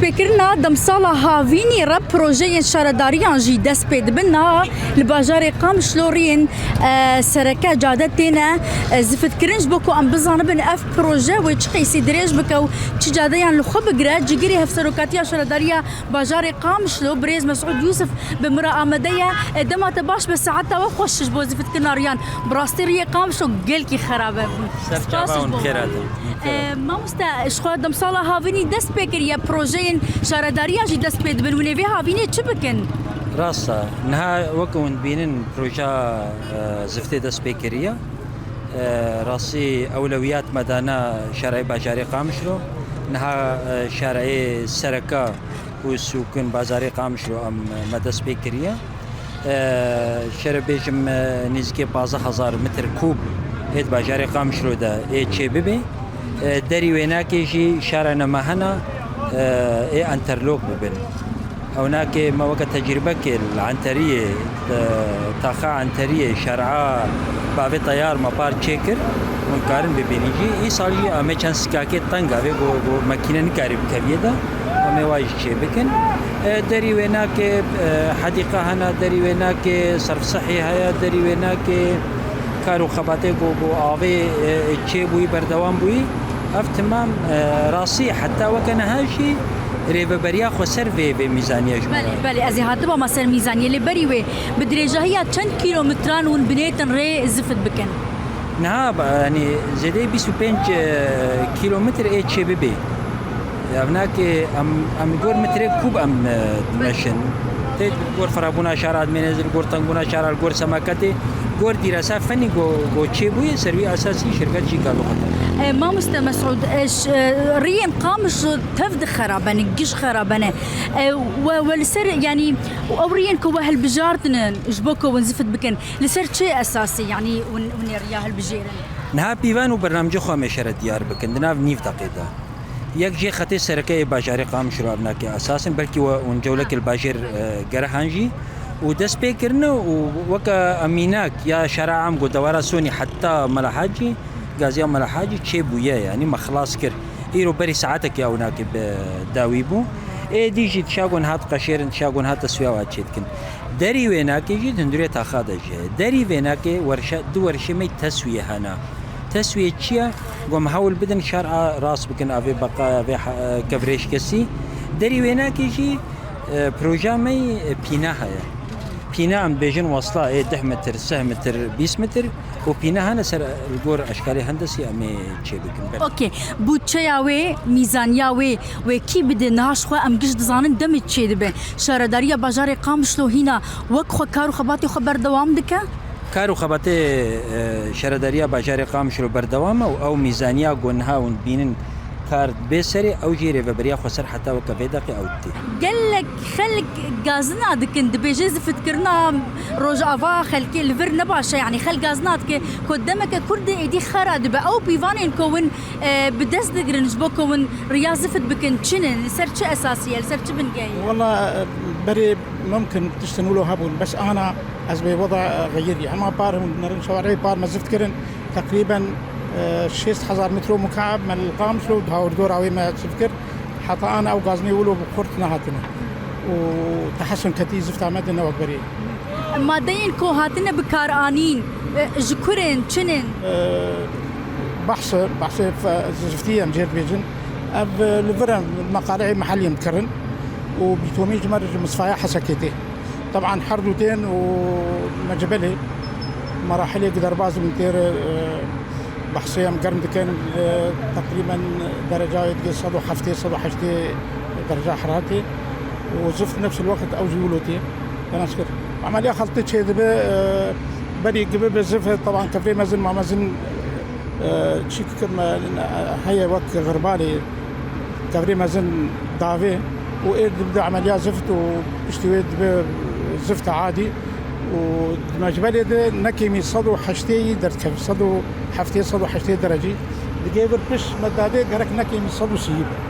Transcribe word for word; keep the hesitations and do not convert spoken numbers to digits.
Pêkirina demsala havînî re projeyên şaredariyan jî dest pê dibin. Niha li bajarê Qamişlo riyên, e, sereke cade têne, e, zifitkirin, ji bo ku em bizanibin ev proje wê çi qeysî dirêj bike û çi cadeyan li xwe bigire. Cîgirê Hevserokatiya Şaredariya Bajarê Qamişlo, birêz Mesûd Yûsif, bi min re amade ye. E, dema te baş be, saeta we xweş ji bo zifitkirina riyan. Bi rastî riyê Qamişlo gelkî xerabe bû. Ser çava hûn bi xêr hatin. E, mamoste, ji xwe demsala havînî dest pê kiriye projeyên şaredariya jî dest pê dibin. Hûn ê vê havînê çi bikin? Rast e. Niha wek hûn dibînin proja, e, ziftê dest pê kiriye. E, rastî ewlewiyat me dana şareyê bajarê Qamişlo. Niha, e, şareyê sereka û sûkin bazarê Qamişlo em, me dest pê kiriye. E, şere bêjim, e, nêzîkê pazdeh hezar metr kûb ê di bajarê Qamişlo de ê çê bibe. E, derî wênakê jî şara nemehena, e, ê enterlok bibin. Ewnakê me weke tecrîbekê li Enteriyê, e, taxa Enteriyê şer'a bavê teyar me par çêkir. Hûn karin bibînin jî. Îsal jî em ê çend sikakê teng avê ku, ku mekîne nikarî bikeviyê de. Em ê wa jî çê bikin. E, derî wênakê, e, hedîqa hene, derî wênakê serf sihî heye, derî wênakê kar û xebatê ku, ku avê, e, çê bûyî, berdewam bûyî. Ev timam, e, rastî heta weke niha jî rêveberiya xweser vê, vê mîzaniya ji me re. Belê, belê, ez ê hatibama ser mîzaniyê, lê berî wê bi dirêjahiya çend kîlometran hûn binêtin rê zifit bikin? Niha, ba-, yanî zêdeyî bîst û pênc, e, kîlometr ê çê bibê. Ev nake em, em li gor metrê kûb em, e, dimeşin. Tê li gor xirabûna şara dimêne, li gor tengbûna şara, li gor semaketê, li gor dîresa fenî go, go çêbûye, ser wî esasî şirket jî kar bixwe. E, mamoste Mesûd, e, ş-, e, riyên Qamişlo tev dixerabene, giş xerabene. E, we, we li ser, yanî, ew riyên ku we hilbijartine ji bo ku hûn zifit bikin, li ser çi esasî, yanî, hûn, hûn ê riya hilbijêrin? Niha pîvan û bernamcê xwe em ê şere diyar bikin, di nav nîv deqê de. Yek jê xetê sereke yê bajarê Qamişlo ev nake esas in, belkî we hûn cewlekê li bajêr, e, gere han jî û dest pê kirine û weke em mînak ya şara am got dewara Sonî heta Mela Hacî, gaziya Mela Hacî çê bûye, yanî me xilas kir. Îro berî saetekê ew nake bi dawî bû. Êdî jî dişa gon hat qeşêrin, dişa gon hat teswiya wa çê dikin. Derî wê nake jî di hundirê taxa de jî heye. Derî vê nake werşe, du werşê me teswiye hene. Teswiye çi ye? Got em hewl bidin şer a rast bikin, avê beqa, avê ha-, kevrêjkesî. Derî wênakê jî, e, proja me, e, pîna heye. Pîna em dibêjin wesla ê deh metr, sih metr, bîst metr û pîna hene ser li gor eşkalê hendesî em ê çêbikin. Belê. Okey. Budçeya wê, mîzaniya wê, wê kî bide? Niha ji xwe em giş dizanin demê çêdibe. Şaredariya bajarê Qamişlo hîna wek xwe kar û xebatê xwe berdewam dike? Kar û xebatê, e, şaredariya bajarê Qamişlo berdewam e û ew mîzaniya ku niha hûn dibînin kar bê serê, ew jî rêveberiya xweser heta weke vê deqê ew tê. Gelek xelk gazina dikin, dibêje zifitkirina rojava xelkê li vir ne baş e, yanî xelk gazina dike ku demeke kurt de êdî xera dibe. Ew pîvanên ku hûn, e, bi dest digirin ji bo ku hûn riya zifit bikin çi ne? Li ser çi esasî ye? Li ser çi bingehî ye? Wela, e, berê mumkin tiştin wilo hebûn, bes ana ez bê weda, e, xeyirî. Hema par hûn nerin şewareyê par me zift kirin, teqrîben, e, şêst hezar metro mukab me li Qamişlo û di hawirdora wê me zift kir. Heta ana ew gazinê wilo bi xurt nehatine. Û tehesun ketî zifta me di ne wek berê. Madeyên ku hatine bikaranîn, e, ji kurên çinin? E, behse, behsê fe-, ziftî em jê dibêjin. Ev, e, li vir em meqaleyê mehellî em dikirin û bîtomî ji me re ji Misfaya Hesekê tê. Teban her du tên û me ji belê merahilê gi derbas bin têr, e, behsê em germ dikin, e, teqrîben derecayê digê sed û heftê, sed û heştê dereca heratê û zift nefs el wext ew jî wilo tê. Denas kir. Emeliya xeltê çêdibe, e, berî gibi bi zift, teban kevrê mezin, ma mezin, e, çî kir me, e, heye wek xirbalê, kevrê mezin davê û ê dibe emeliya zift û piştî wê dibe zifta adî û di mecbelê de ne kêmî sed û heştê yî derdikeve, sed û heftê, sed û heştê derecî. Digê vir pişt me dadê gerek ne kêmî sed û sî be.